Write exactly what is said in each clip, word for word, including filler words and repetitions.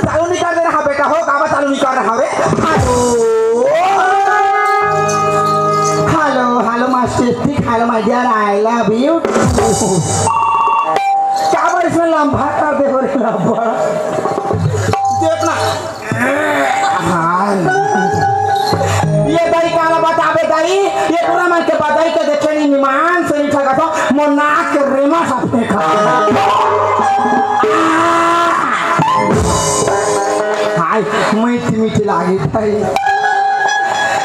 चालू नहीं कर दे रहा बेटा हो, काबर चालू नहीं कर रहा रे? हेलो, हेलो, हेलो, मास्टर, ठीक, hello, my dear, I love you. काबर इसमें लंबा कर दे हो रे, लंबा। देखना। हाँ। ये दाई काला बताबे दाई, ये टूरा मन के बजाई के देखे नहीं, निमान से नहीं ठगा तो, मोर नाक के रेमा सब देखा। हाय, मीठ मीठ लागे दाई।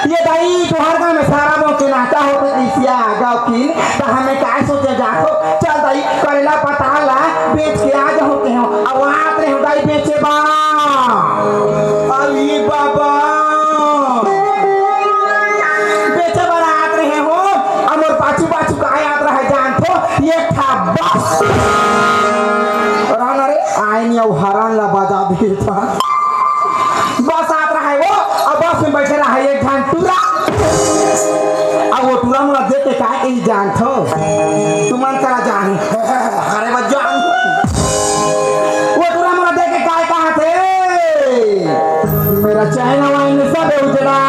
ये दाई, तोहर गाँव में सारा गाँव के नाचा होते, इसिया गाँव की, तो हमें काय सोचे जातो? चल दाई, करेला पताल ला बेच के आ जाओ के हो। अब आत रहे दाई बेचे बा। अरे बाबा, बेचे बर आत रहे हो, अब मोर पाछू पाछू काय आत रहे जानथो? ये ठा बस। राना रे, आए नहीं, अब हरान ला बजा दे था। बस आत रहे वो, अब बस में बैठे रहे एक झन टूरा। अब वो टूरा मोला देख के काय कही जानथो? तुमन करा जान। अरे बस जान। वो टूरा मोला देख के काय कहा थे? मेरा चाइना वाइन सब उजड़ा,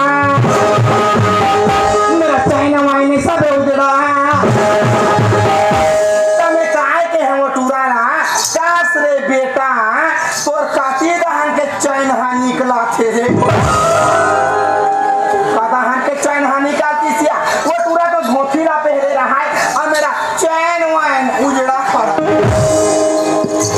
मेरा चाइना वाइन सब उजड़ा। तमे काय के हम टूरा ना, कास रे बेटा, तोर काती दहन के चैन हा निकला थे रे। दहन के चैन हा निकालती सिया, वो टूरा तो धोती ला पहरे रहा है, और मेरा चैन वैन उजड़ा पड़ा।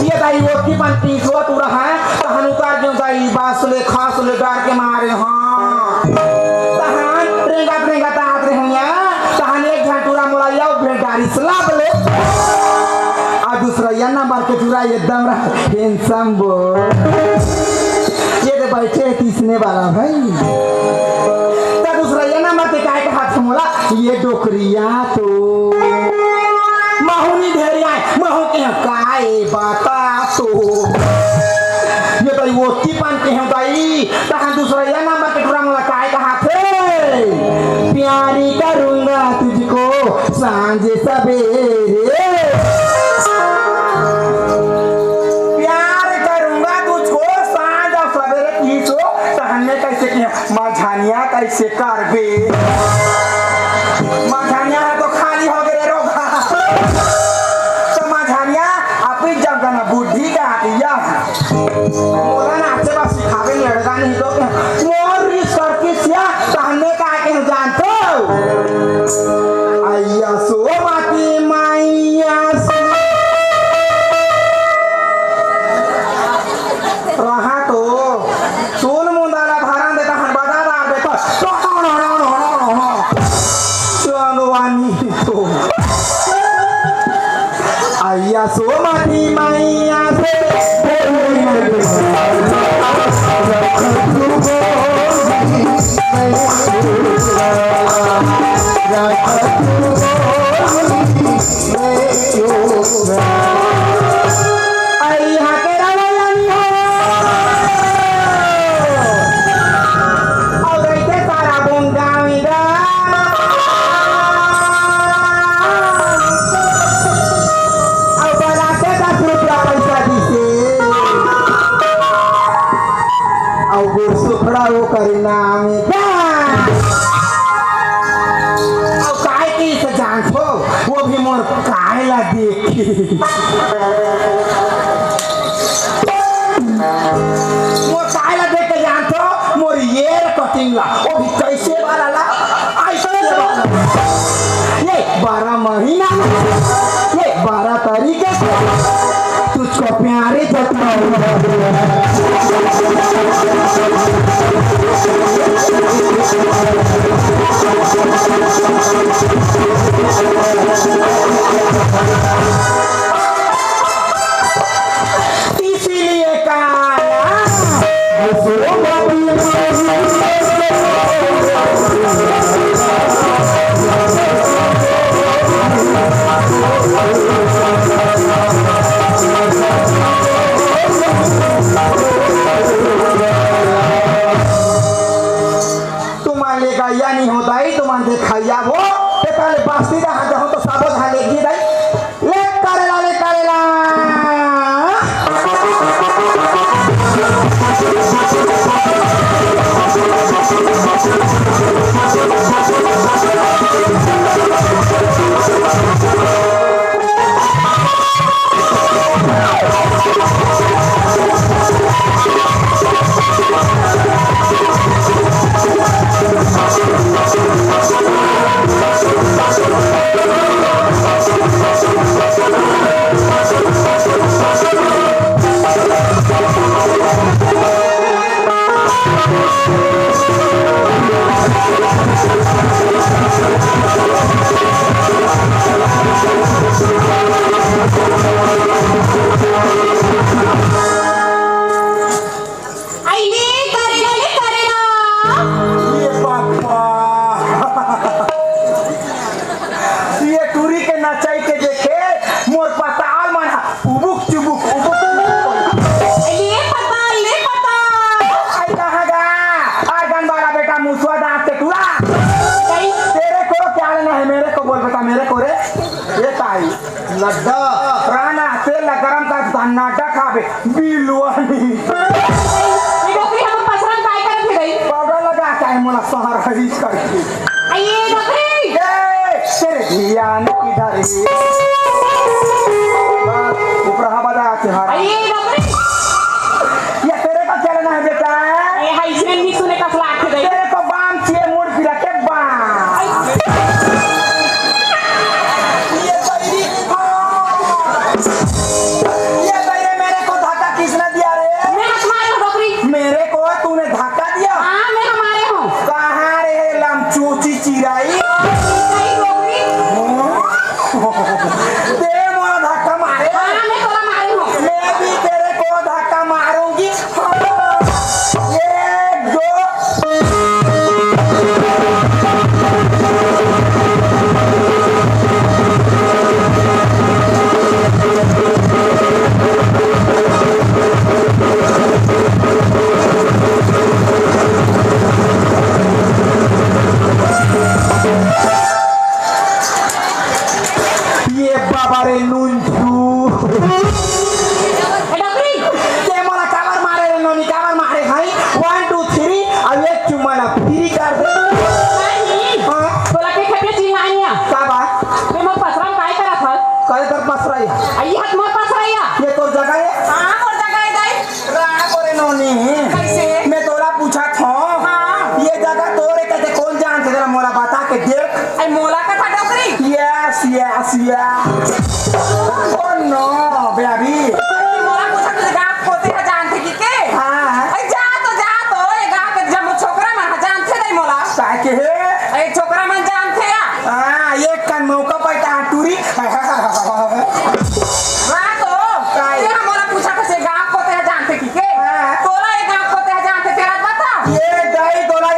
ये दाई वो की बनती सो टूरा है, तहन उतार जो दाई बास ले खास ले डर के मारे, हाँ। तहन रेंगत रेंगत आत रहे हुआ, तहन एक झन टूरा मोला या भेंट डारी सलाब ले। आ दूसरा या नंबर के टूरा एकदम रहा handsome boy। ये दे बैठे है तीसने वाला भाई। तो दूसरा या नंबर के काय कहा था मोला, ये डोकरिया तो महू नहीं ढेरिया है, महू के काय बता तो। ये तो वो की पान के हैं भाई। तहाँ दूसरा या नंबर के टूरा मोला काय कहा थे, प्यारी करूँगा तुझको सांझ सवेरे। प्यार करूँगा तुझको सांझ और सवेरे की सो, तहन में कैसे किया, मझानिया कैसे करबे? मझानिया है तो खाली हो गए रोगा। तो मझानिया आप ही जब जाना बुद्धि का आती है। मोला नाचे बा सिखावे लड़का नहीं तो क्या? मोर रिस करके सिया तहने का के जानतो? अइया सो माती माइया सो। रहा तो सुन मुंदाला धारण देता हन बता दार देता। चलो वानी तो। अइया सो माती माइया से। अइया के रवैया नहीं हो। अउ रहिथे सारा बोंगावी गा। अउ बलाते दस रुपया पैसा दिसे। अउ गुड़ सुखड़ा वो करे नाम का। अउ काय के इसे जानथो, वो भी मोर काय ला देख के। मोर काय ला देख के जानथो, मोर येर कटिंग ला, वो भी कैसे वाला ला, ऐसे वाला। ये बारह महीना, ये बारह तारीख है, तुझको प्यारे जताऊंगा। इसीलिए कहा, लड्डा, राना, तेल ला गरम कर, सन्नाटा खाबे, बिलवानी। ये डोकरी हमर पसरम काय करत हे गई? पाउडर लगा के आए मोला सहर हरी करके। अये डोकरी! ए, तेरे ध्यान किधर है? बस, ऊपर हवा लगा के हरा। अये डोकरी! ये तेरे को चलना है बेटा। ये है, इसने नहीं सुने कसला आके गई। तेरे को बाम चाहिए, मुड़ फिरा के बाम। ये तेरी, हाँ। ये तेरे, मेरे को धक्का किसने दिया रे? मैं हाथ मारे हूँ डोकरी। मेरे को तूने धक्का दिया? हाँ, मैं हमारे हूँ। कहाँ रे लमचूची चिराई? नहीं डोकरी। दे मोला धक्का मारे। हाँ, मैं तोला मारे हूँ। मैं भी तेरे को धक्का मारूंगी। हाँ। एक, दो। ये बाबा रे नुनछू। ए डोकरी, ते मोला काबर मारे रे नोनी, काबर मारे हई? One, two, three, अब एक चुम्मा ला free कर दे। नहीं। हाँ? तोला के खेपे चिल्लानी है? का बात? ते मोर पसरा म काय करत हस? करे तोर पसरा या? अई हाथ मोर पसरा या। ये तोर जगह है? हाँ, मोर जगह है दाई। राम बोले नोनी। कैसे? मैं तोला पूछत हूँ। हाँ। ये जगह तोरे कहते कौन जानते? जरा मोला बता के देख। अई मोला कथा डोकरी? Yes, yes, yes। Oh no, baby। मोला पूछा तुझे गाँव कोते ह जानते कि के? हाँ। अई जा तो, जा तो, ये गाँव के जम्मो छोकरा मन ह जानते नहीं मोला। काय के हे? अई छोकरा मन जानते या? हाँ, एक कन मौका पाई ता टूरी।